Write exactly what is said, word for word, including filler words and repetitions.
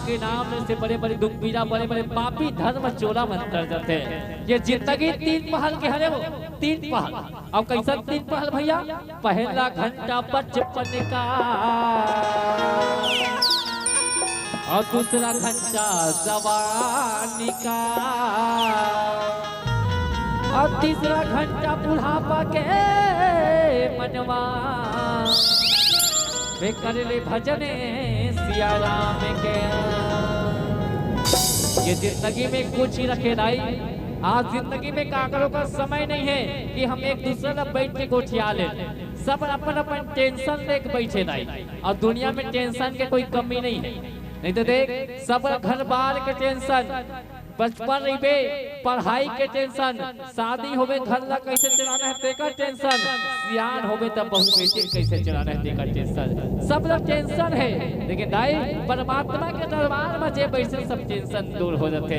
के नाम से बड़े बड़े दुख पीड़ा, बड़े बड़े पापी धर्म चोला मन कर जाते हैं। ये जिंदगी तीन पहल के हरे हो, तीन पहल। अब कैसन तीन पहल भैया? पहला घंटा बचपन का और दूसरा घंटा जवानी का और तीसरा घंटा बुढ़ापा के मनवा। वे कर ले भजन सिया राम के। ये जिंदगी में कुछ ही रखे दाई। आज जिंदगी में काकरों का समय नहीं है कि हम एक दूसरे ला बैठ के गोठिया ले। सब अपन अपन टेंशन लेके बैठे दाई। और दुनिया में टेंशन के कोई कमी नहीं है। नहीं तो देख, सब घर बार के टेंशन, बचपन रहिबे, पढ़ाई के टेंशन, शादी होबे, घर ला कैसे चलाना है तेकर टेंशन, सियान होबे तब बहू बेटी कैसे चलाना है तेकर टेंशन, सब ला टेंशन है। लेकिन दाई, परमात्मा के दरबार में जे बैठे सब टेंशन दूर हो जाते।